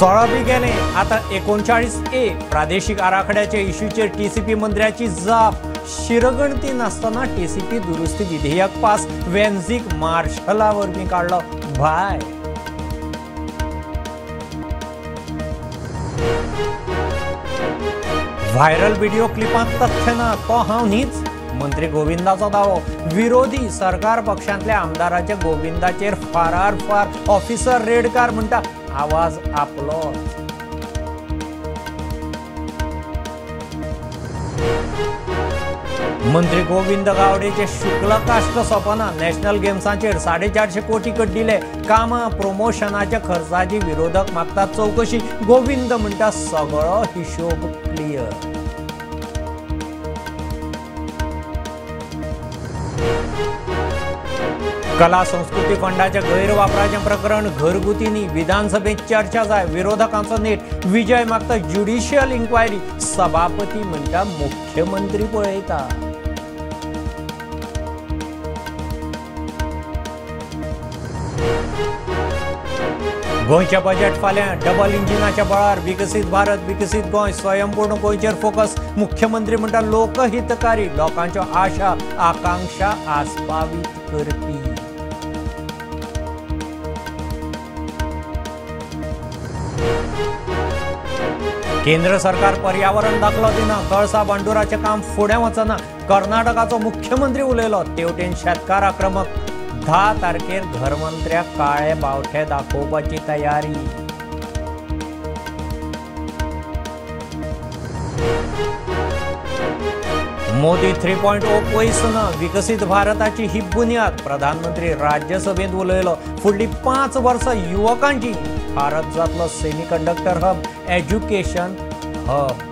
16 बी गेले आता 39A प्रादेशिक आराखड्याच्या इश्यूचेर टीसीपी मंत्र्याची जाप. शिरगणती नासतना टीसीपी दुरुस्ती विधेयक पास. वेन्झीक मार्शला वरवीं काडलो भायर. व्हायरल व्हिडिओ क्लिपांत तथ्य ना, तो हांव न्हीच, मंत्री गोविंदाचो दावो. विरोधी सरकार पक्षांतल्या आमदाराचे गोविंदाचेर फारार फार. ऑफिसर रेडकार म्हणटा आवाज आपलोच. मंत्री गोविंद गावडेचे शुक्लकाश्ट सोंपना. नॅशनल गेम्सांचेर 450 कोटी कड्डिले. कामां प्रमोशनाच्या खर्चाची विरोधक मागतात चवकशी. गोविंद म्हणटा सगळो हिशोब क्लियर. कला संस्कृती फंडाच्या गैरवापराचें प्रकरण घरगुतींनी विधानसभेत चर्चा जाय. विरोधकांचो नेट. विजय मागता ज्युडिशियल इन्क्वायरी. सभापती म्हणटा मुख्यमंत्री पळयता. गोंयचें बजेट फाल्यां. डबल इंजिनाच्या बळार विकसीत भारत विकसीत गोंय स्वयंपूर्ण गोंयचेर फोकस. मुख्यमंत्री म्हणटा लोकहितकारी, लोकांच्यो आशा आकांक्षा आस्पावीत करपी. केंद्र सरकार पर्यावरण दाखलो दिना. कळसा भांडुराचें काम फुडें वचना. कर्नाटकाचो मुख्यमंत्री उलयलो. तेवटेन शेतकार आक्रमक. 10 तारखेर घरमंत्र्याक काळे बावटे दाखोवपाची तयारी. मोदी 3.0 पयस ना, विकसीत भारताची ही बुन्याद. प्रधानमंत्री राज्यसभेंत उलयलो. फुडली 5 वर्सां युवकांची. भारत जातलो सेमीकंडक्टर हब, एज्युकेशन हब.